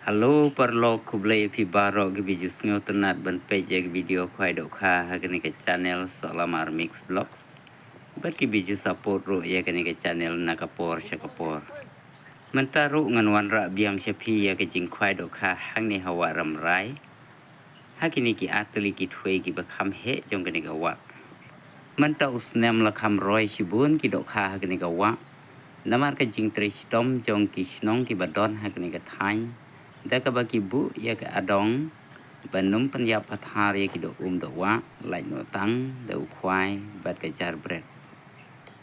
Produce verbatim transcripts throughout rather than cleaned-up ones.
Hello paralok, khublei ïa phi baroh kiba ju sngewtynnat ban peit ïa ki video khwai dohkha ha kane ka channel Sohlamar Mix Vlogs. Bad kiba ju support ruh ïa kane ka channel na ka por sha ka por. Mynta ruh ngan wanrah biang sha phi ïa ka jingkhwai dohkha hangne ha Wah Rambrai, ha kine ki artylli ki thwei kiba kham heh jong kane ka wah. Mynta u snem la kham roi shibun ki dohkha ha kane ka wah, namar ka jingtrei shitom jong ki shnong kiba don ha kane ka thaiñ da kaba ki buh ïa ka adong ban ym pynïap pathar ïa ki doh um doh wah, lait noh tang da u khwai bad ka jar bret.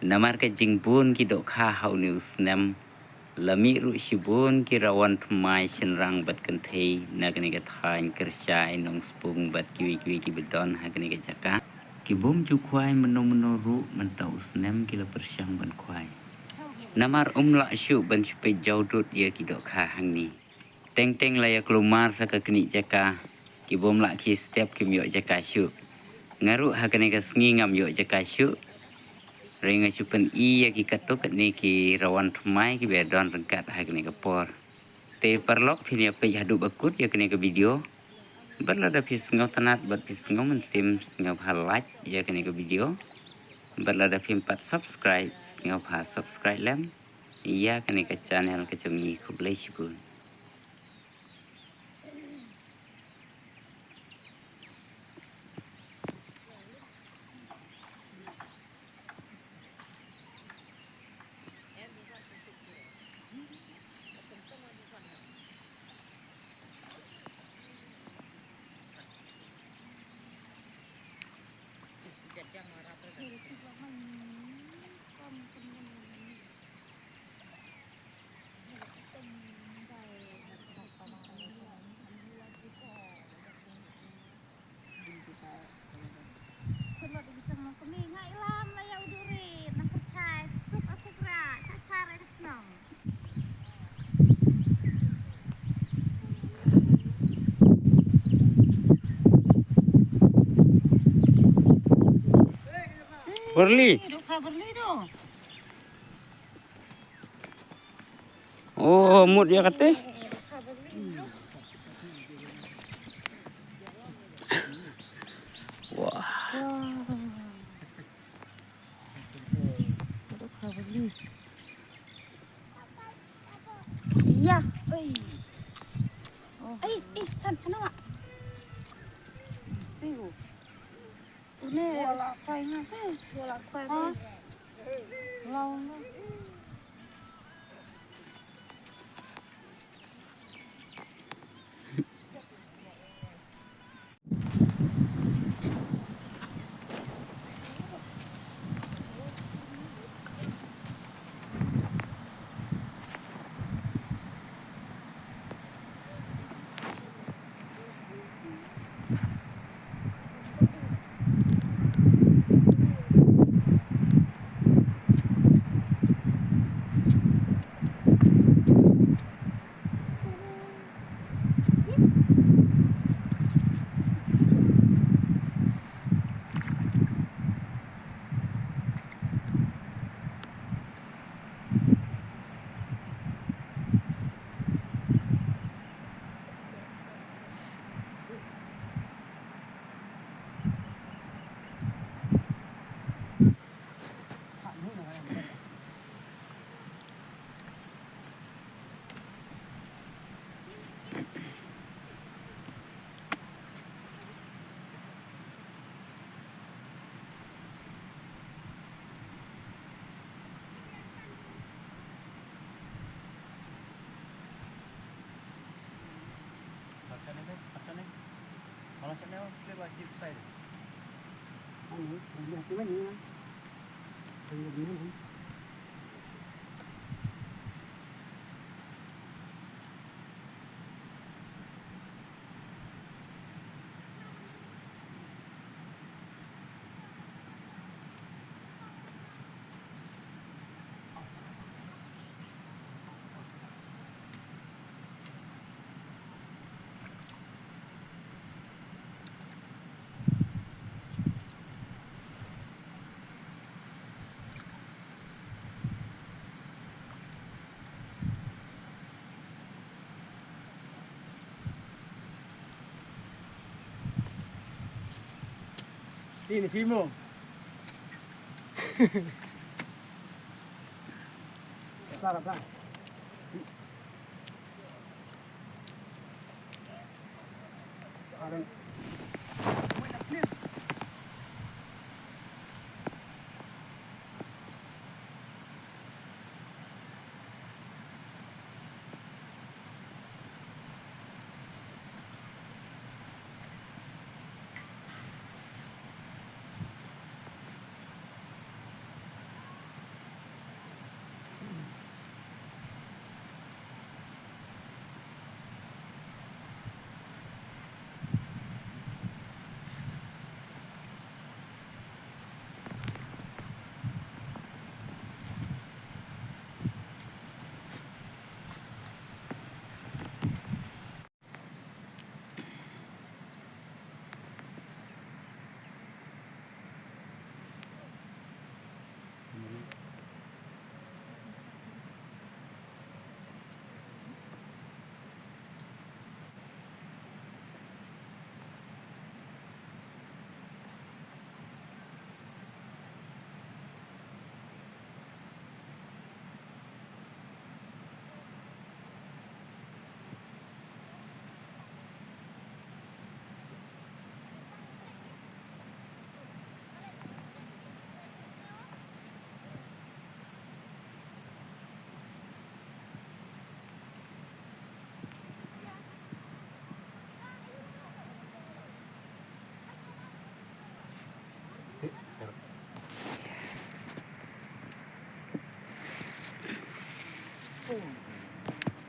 Namar ka jingbun ki dohkha ha une u snem, la mih ruh shibun ki rawan thymmai shynrang bad kynthei na kane ka thaiñ, kyrshai, nongspung bad kiwei kiwei kiba don ha kane ka jaka. Ki bym ju khwai mynno mynno ruh, mynta u snem ki la pyrshang ban khwai. Namar ym lah shuh ban shu peit jaw dud ïa ki dohkha hangne. Teng teng la ïa kulmar sa ka knieh jaka, ki bym lah khie step kim ïoh jaka shuh. Nga ruh ha kane ka sngi ngam ïoh jaka shuh. Hynrei nga shu pyni ïa ki katto katne ki rawan thymmai kiba don ryngkat ha kane ka por. Te paralok, phin ïa peit haduh ba kut ïa kane ka video. Bad lada phi sngewtynnat bad phi sngewmynsiem, sngewbha like ïa kane ka video. Bad lada phim pat subscribe, sngewbha subscribe lem ïa kane ka channel ka jong ngi. Khublei shibun. Barli. Oh, mut ïa kata. Wah. Ïa, oi. Oh. Ei, ei, san, hana wa? Tiu. Une. Wala khwai nga sa. Wala khwai. Ha? Lau nga. Ini Fimo. Besar apa?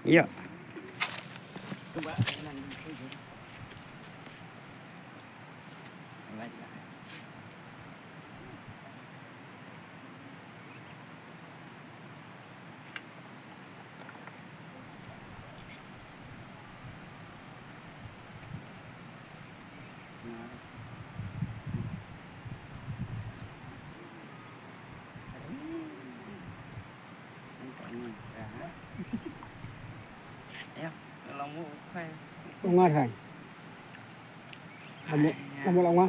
Ïa. Ong nga thai. Amo, amo la ong nga.